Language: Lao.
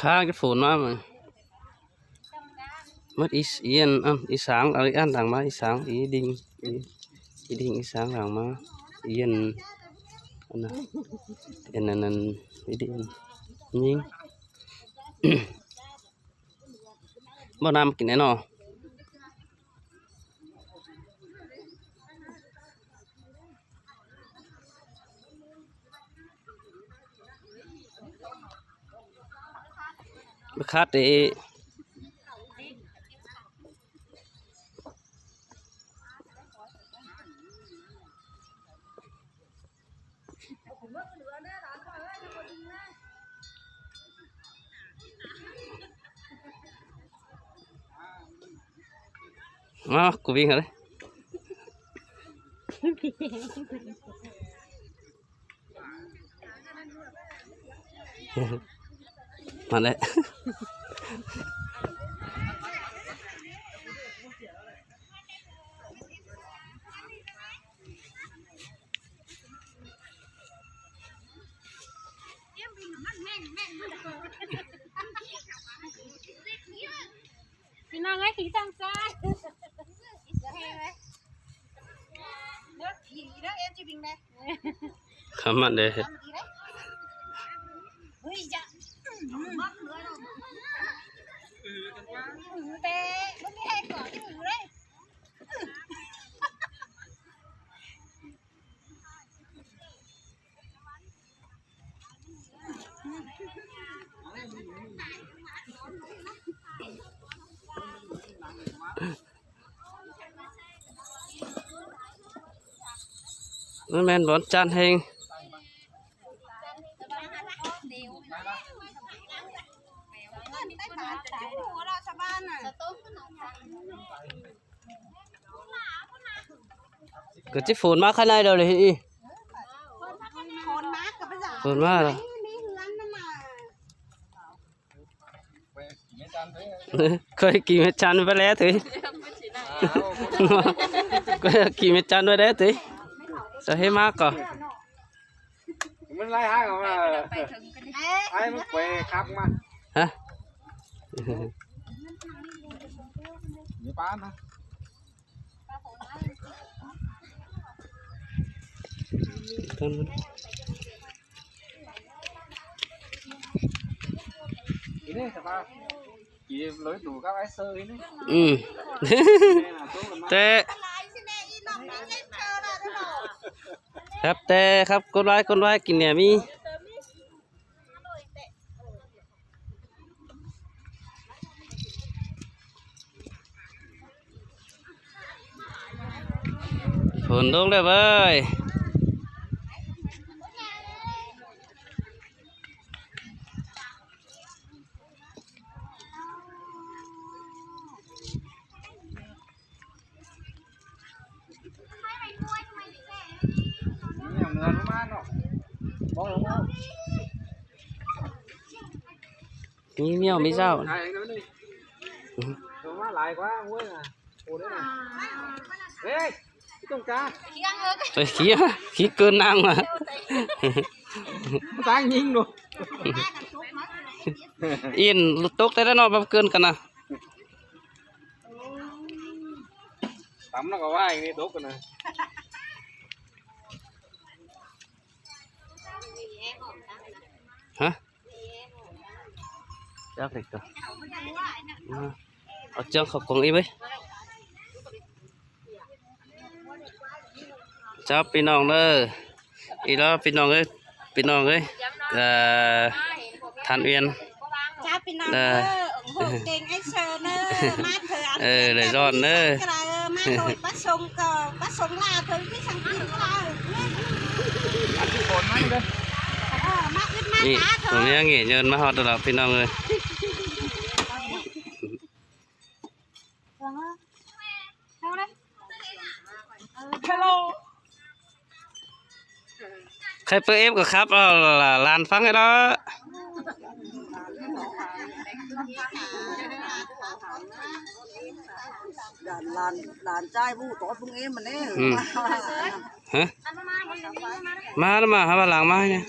ພາກັນໂຟນມາ ໝົດອີ ອີອັນ ອັນ ອີສາງ ເອົາອີກອັນຫຼັງມາ ອີສາງ ອີດິງ ອີ ອີດິງ ອີສາງຫຼັງມາ ອີອັນ ອັນນັ້ນ ອັນນັ້ນ ອັນ ອີດິງ ຍິງ ບໍ່ ນ້ຳກິນແນ່ເນາະ. ບໍ່ຄັດເດ້. ອ້າວ ກູວິ່ງເລີຍ ມາແລ້ວ. ພີ່ນ້ອງເອີຍ ຂີ້ຊ້າງຊາຍ ເດີ ຂີ່ດີເດີ ເອັມຈີວິງເດ້ ຄຳມັນເດ້ ເຮີ້ຍ ຈະ ແຕ່ບໍ່ມີໃຜກອດຢູ່ເລີຍ. ມັນແມ່ນບ່ອນຈານແຮງ ກໍຊິໂຟນມາຂ້າງໃນດຽວນີ້ອີກ ໂຟນມາແລ້ວ ຂ້ອຍກິນແມ່ຈັນໄປແລ້ວເທີຍ ຂ້ອຍກິນແມ່ຈັນໄປແລ້ວເທີຍ ຈະໃຫ້ມາກໍ ມັນໄລ່ຫາກັນມາ ໄອ້ມັນໄປຄັກມາ ຮະ ມີປານະ ນີ້ສະບາຍ ກີເລີຍດູກັບໄອ້ເຊີນີ້ ອືມ ແຕ່ ແຊບແຕ່ຄັບ ກົດໄວ້ ກົດໄວ້ ກິນແໜ່ມີ ຝົນຕົກແລ້ວເວີ້ຍ ມີມຽວມີເຈົ້າ ມາຫຼາຍກວ່າໂອ້ຍນະ ໂອ້ຍ ເຮີ້ຍ ຕ້ອງການ ໄປຂີ່ ຂີ່ເກີນນາງມາ ຕາງຍິງດູ ອິນ ຕົກແຕ່ເນາະ ບໍ່ເກີນກັນນະ. ຕຳແລ້ວກໍວ່າອີກນີ້ຕົກກັນນະ ຮະ ຈັກເດັກກໍ ເອົາເຈືອງເຂົ້າກົງອີກເວີຍ. ເຈົ້າ ພີ່ນ້ອງເດີ ອີກແລ້ວພີ່ນ້ອງເອີຍ ພີ່ນ້ອງເອີຍ ເອີ ທ່ານອຽນ ເຈົ້າ ພີ່ນ້ອງເດີ ເອີ ໂອ້ໂຫ ເກັ່ງໄອ້ເຊີເດີ ມາເທື່ອ ເອີ ໄດ້ຊ້ອນເດີ ມາໂດຍປະສົງກໍປະສົງລາເຖິງທີ່ສັງກິນລາວ ອັນທີ່ຝົນມາເດີ ເອີ ມາອຶດມາ ນີ້ ຕາເຖິງ ເງິນມາຮອດແລ້ວ ພີ່ນ້ອງເອີຍ. ໃຄເປີເອັຟກໍຂັບ ເອົາຫຼານຟັງໃຫ້ເນາະ ຫຼານ ຫຼານ ຫຼານຊາຍຜູ້ຕອດເບິ່ງເອັມມັນເດ້ ອືມ ຮະ ມາແລ້ວ ມາ ຫາວ່າຫຼັງມານີ້.